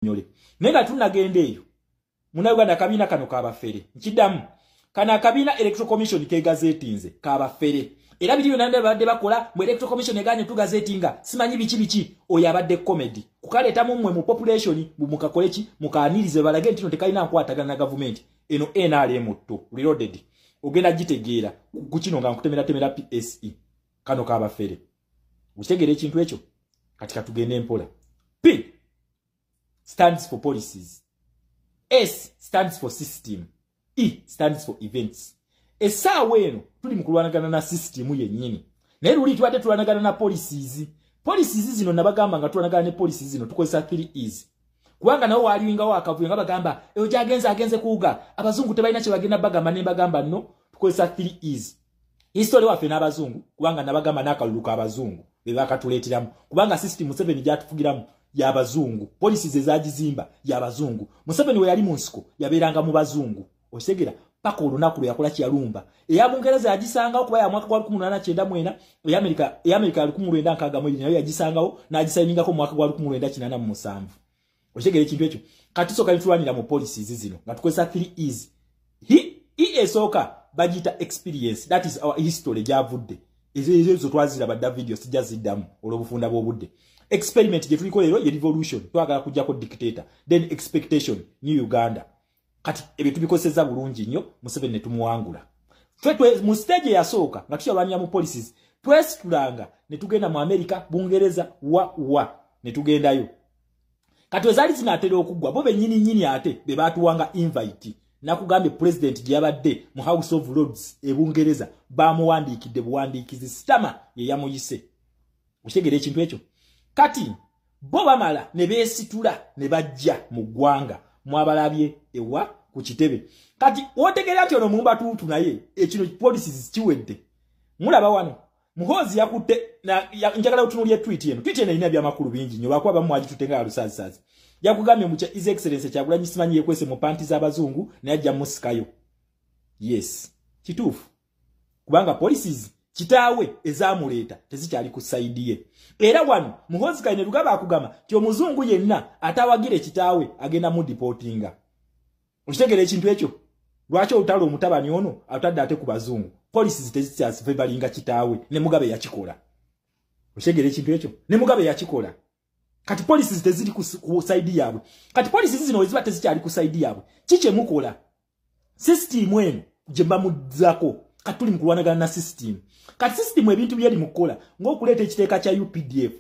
Nkunnyonnyole, naye nga tunnagenda eyo, Munnayuganda, akabiina kano kabafere. Nkiddamu, kano akabiina Electoral Commission kegazeetinze kabafere. Era biri byonna babadde bakola mu Electoral Commission eganye tugazeetinga, simanyi biki biki, oyo abadde comedy kukaleetamu mmwe mu population, mukakole ki, mukaanirize, balage nti no tekalina nkwatagana na gavumenti eno. NRM to reloaded ogenda gitegeera ku kino nga nkutemeratemera PSE. Kano kabafere, okitegeera ekintu ekyo? Kati katugende mpola. P stands for policies, S stands for system, E stands for events. Essaawa eno tuli mu kulwanagana na system yennyini, naye luli tubadde tulwanagana na policies. Policies zino nabagamba nga tulwanagana ne policies zino tukozesa 3 Es, kubanga nawo waaliwingawo akavuyo nga bagamba eyo gyagenze agenze kuuga abazungu tebalina kye bagenda bagamba, ne bagamba no tukozesa 3 Es, history waffe n'abazungu, kubanga nabagamba n'akalulu k'abazungu be bakatuleeteramu, kubanga system Museveni gyatufugiramu y'abazungu, policies ezagizimba y'abazungu. Museveni we yali mu nsiko yabeeranga mu bazungu, okitegera, paka olunaku lwe yakola kyeyalumba. Eya Bungereza yagisangawo kuba ya mwaka gwa 1894, eya Amerika ya 1962 nayo yagisangawo n'agisayiningako mu mwaka gwa 1987. Okitegera ekintu ekyo? Kati tusooka ne mu policies zino nga tukozesa 3 Es. E esooka bagiyita experience, that is our history gyavudde. Ezo ezo twaziraba dda, video sijja ziddamu olw'obufunda bw'obudde. Experiment gye tuliko leero ye revolution, twagala kujjako dictator. Then expectation, new Uganda. Kati ebyo tubikozesezza bulungi nnyo, Museveni ne tumuwangula. Ffe mu stage eyasooka nga tukyalwanira mu policies, twesitulanga ne tugenda mu America, Bungereza, wa wa ne tugendayo. Kati wezaali zinaatera okuggwa, bo bennyini nnyini ate be baatuwanga invite. Nakugambye president gye yabadde mu House of Lords e Bungereza bamuwandiikidde buwandiikizi, Starmer ye yamuyise. Okitegeera ekintu ekyo? Kati bo bamala ne beesitula ne bajja mu ggwanga, mwabalabye ewa ku kitebe. Kati wotegeera nti ono mumbatuutu, naye ekino policies kiwedde. Mulaba wano Muhoozi yakutte, njagala otunuulye tweet eno. Tweet eno erina byamakulu bingi nnyo, lwakuba bamu mwagitutte nga alusaazisaazi. Yakugambye mukya His Excellence Kyagulanyi simanyi yekwese mu panti z'abazungu, naye ajja musikayo. Yes, kituufu, kubanga policies kitaawe ezamuleeta tezikyali ku side ye. Era wano Muhoozi Kainerugaba akugamba ti omuzungu yenna atawagira kitaawe agenda mu deportinga. Okitegeera ekintu ekyo? Lwaki olutalo omutabani ono atadde ate ku bazungu? Policies tezikyafavoringa kitaawe. Ne Mugabe yakikola. Okitegeera ekintu ekyo? Ne Mugabe yakikola. Kati policies teziri ku side yaabwe. Kati policies zino weziba tezikyali ku side yaabwe, kikyemukola system eno gye bamuzzako. Kati tuli mu kulwanagana na system. Kati system ebintu byeri mu kukola ng'okuleeta ekiteeka kya UPDF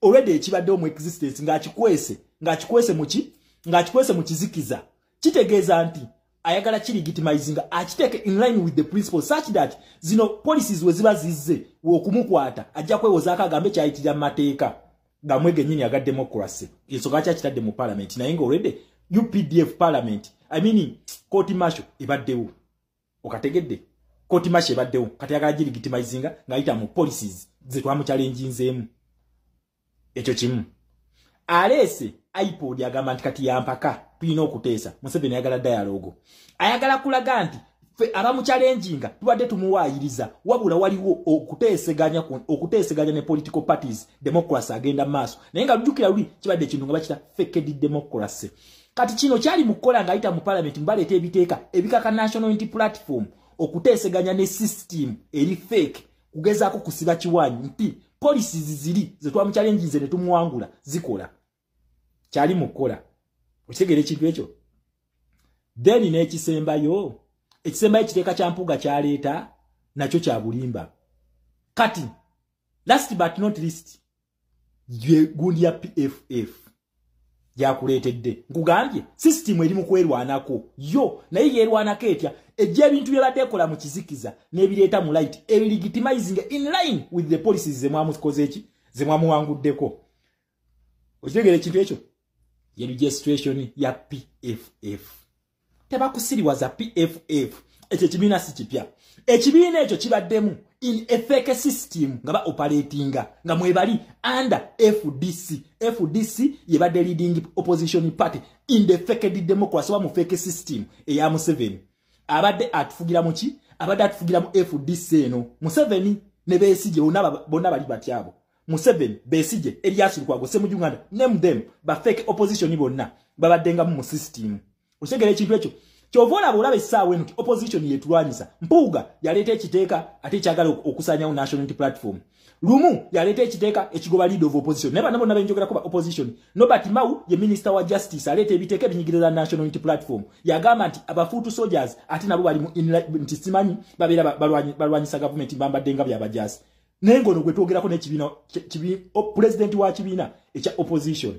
already ekibaddewo mu existence, ng'akikwese muki, ng'akikwese mu kizikiza, kitegeeza nti ayagala kilegitimizinga, akiteeke in line with the principle such that zino policies we ziba zizze okumukwata ajja kwewozaako agambe kyayitirira mu mateeka gamwe gennyini aga democracy. Ensonga kyakitadde mu parliament, naye nga already UPDF parliament, I mean court martial ebaddewo. Okategedde? Court martial ebaddewo. Kati ayagala gilegitimizinga ng'ayita mu policies ze twamuchallenginzeemu. Ekyo kimu. Aleese IPOD, agamba nti kati yampaka tulina okuteesa. Museveni ayagala dialogue, ayagala kulaga nti fe abamuchallenginga tubadde tumuwaayiriza, wabula waliwo okuteeseganya ne political parties, democracy agenda maaso. Naye nga lujjukira luli kibadde ekintu nga bakita faked democracy. Kati kino kyali mu kukola ng'ayita mu parliament, mubaleeta ebiteeka ebikaka National Unity Platform okuteeseganya ne system eri fake, kugezaako kusiba kiwanyi nti policies ziri ze twamuchallenginze ne tumuwangula zikola. Kyali mu kukola. Okitegeera ekintu ekyo? Then n'ekisembayo, ekisembayo ekiteeka kya Mpuuga kyaleeta nakyo kya bulimba. Kati last but not least, ye gundi ya PFF gyakuleetedde. Nkugambye system eri mu kwerwanako yo, naye yeerwanako etya? Ejja ebintu byebadde ekola mu kizikiza n'ebireeta mu light, ebilegitimizing in line with the policies zemwamukoze eki, zemwamuwanguddeko. Okitegeera ekintu ekyo? Ye registration ya PFF. Tebakusiriwaza PFF, ekyo ekibiina si kipya. Ekibiina ekyo kibaddemu in a fake system nga ba operatinga nga mwebali under FDC. FDC yebadde leading opposition party in the fake democracy wa mu fake system eya Museveni. Abadde atufugira muki? Abadde atufugira mu FDC eno Museveni ne Besigye bonna bali batyabo. Museveni, Besigye, Erias Lukwago, Ssemujju Nganda, name them, ba fake opposition bonna Babaddengamu mu system. Okitegera ekintu ekyo? Kyova olaba olaba essaawa eno nti opposition yetulwanyisa. Mpuuga yaleeta ekiteeka ate ekyagala okusaanyawo National Unity Platform. Lumu yaleeta ekiteeka ekigoba leader of opposition. Naye bano bonna benjogerako ba opposition. Norbert Mao ye minister wa justice, aleeta ebiteeka ebinyigiriza National Unity Platform. Yagamba nti aba foot soldiers ate nabo bali mu nti simanyi babeera balwanyisa gavumenti, bambadde nga byabajaasi. Naye ng'ono gwe twogerako n'ekibiina, president wa kibiina ekya opposition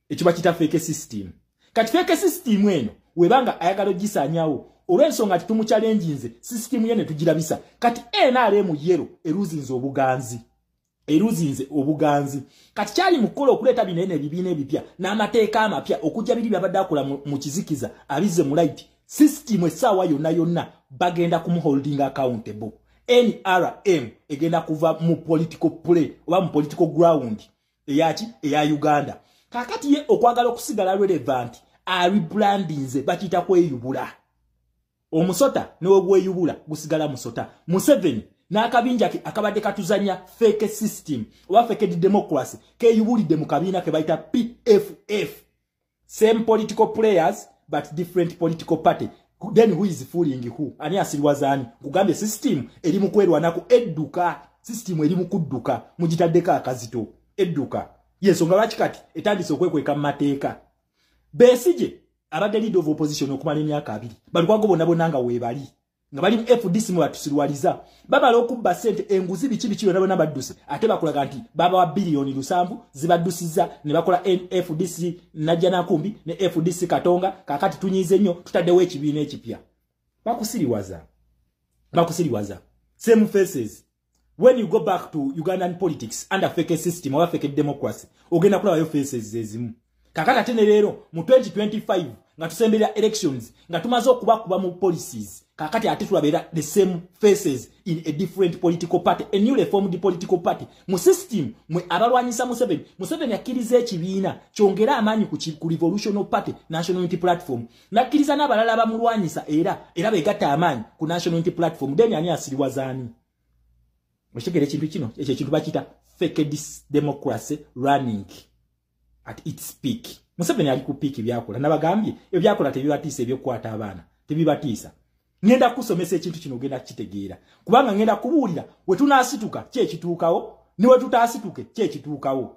ekiba kita fake system. Kati fake system eno webanga ayagala ogisaanyawo olw'ensonga nti tumuchallenginze system ye ne tugirabisa. Kati NRM yero eruzinze obuganzi, eruzinze obuganzi. Kati kyali mu kukola okuleeta bino eno ebibiina ebipya n'amateeka amapya okujja biri byabadde akola mu kizikiza abize mu light. System essaawa yonna yonna bagenda kumuholding accountable. NRM egenda kuva mu political play oba mu political ground eyaki eya Uganda. Kakati ye okwagala okusigala relevant arebrandinze, bakiyita kweyubula. Omusota niwe gweyubula gusigala musota. Museveni n'akabinja ke akabadde katuzanya fake system oba fake democracy keyubulidde mu kabiina ke bayita PFF. Same political players but different political party. Then who is fooling who? Ani asiriwaza ani? Nkugambye system eri mu kwerwanako, edduka. System eri mu kudduka, mugitaddeko akazito, edduka. Yensonga lwaki kati etandise okwekweka mu mateeka. Besigye abadde leader of opposition okumala emyaka 20, balukwago bonna bonna nga weebali nga bali mu FDC mu batusirwaliza, babala okubba ssente, enguzi, biki biki, byonna bonna badduse. Ate bakulaga nti babawa 7 biliyoni zibaddusizza ne bakola FDC Najjanankumbi ne FDC Katonga. Kakati tunyize nnyo, tutaddewo ekibiina ekipya. Bakusiriwaza, bakusiriwaza. Same faces. When you go back to Ugandan politics under fake system oba fake democracy, ogenda kulabayo faces ezimu. Kakati ate ne leero mu 2025 nga tusemberera elections, nga tumaze okubakuba mu policies, kakati ate tulabeera the same faces in a different political party, a newly formed political party mu system mwe abalwanyisa Museveni. Museveni akkiriza ekibiina kyongere amaanyi ku Revolutional Party, National Unity Platform, nakkiriza n'abalala bamulwanyisa era begatta amaanyi ku National Unity Platform. Then ani asiriwazaani? Okitegera ekintu kino? Ekyo ekintu bakiyita fake democracy running at its peak. Museveni ali ku peak. Byakola nabagambye ebyakola tebibatiisa, ebyokukwata abaana tebibatiisa. Ngenda kusomesa ekintu kino, ogenda kukitegeera, kubanga ngenda kubuulira we tunaasituka ki ekituukawo ne we tutaasituke ki ekituukawo.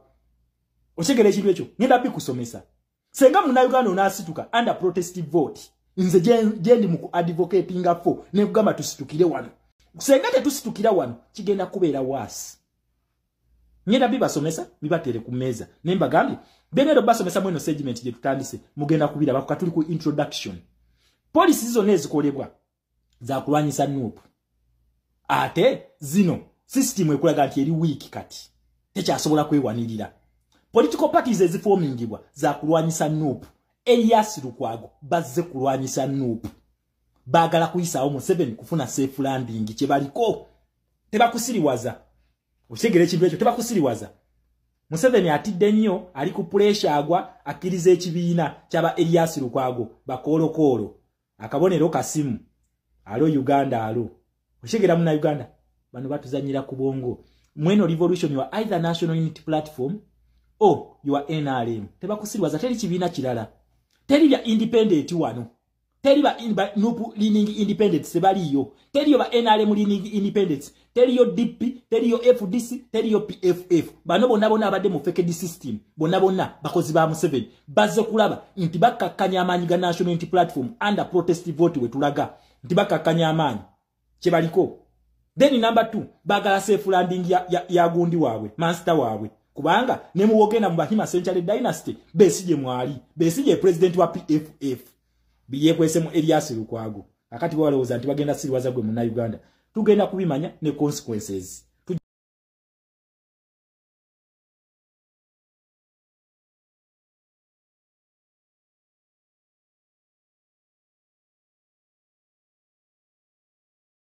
Okitegera ekintu ekyo? Ngenda bikusomesa. Senga Munnayuganda onaasituka under protest vote, nze gyendi mu ku advocatinga for nekugamba tusitukire wano. Senga tetusitukira wano, kigenda kubeera worse. Ngenda bibasomesa, bibatere ku mmeeza. Naye mbagambye bengenda obasomesa mweno segment gye tutandise, mugenda kubiraba katuli ku introduction. Policy zonna ezikolebwa za kulwanyisa NUP, ate zino system ekulaga nti eri weak, kati tekyasobola kwewanirira. Political parties eziformingibwa za kulwanyisa NUP. Erias Lukwago bazze kulwanyisa NUP, baagala kuyisaawo Museveni kufuna safe landing. Kye baliko tebakusiriwaza. Okitegera ekintu ekyo? Tebakusiriwaza. Museveni atidde nnyo, ali ku pressure, agwa akkiriza ekibiina kyaba Erias Lukwago bakoolokoolo, akabonero kasimu alo Uganda alo. Okitegera Munnayuganda? Bano batuzanyira ku bwongo. Mweno revolution, you are either National Unity Platform or you are NRM. Tebakusiriwaza, teri kibiina kirala, teri bya independent wano, teri ba NUP leaning independent, sebaliyo, teriyo ba NRM leaning independent, teriyo DP, teriyo FDC, teriyo PFF. Bano bonna bonna abadde mu fake system, bonna bonna bakozi ba Museveni, bazze kulaba nti bakkakkanya amaanyi ga National Unity Platform under protest vote. We tulaga nti bakkakkanya amaanyi, kyebaliko. Then number 2, bagala safe landing ya gundi waabwe, master waabwe, kubanga ne muwogenda mu Bahima Century Dynasty, Besigye mwali. Besigye president wa PFF biyekwese mu Elias Lukwago. Akati balowooza nti bagenda siriwaza gwe Munnayuganda. Tugenda kubimanya ne consequences.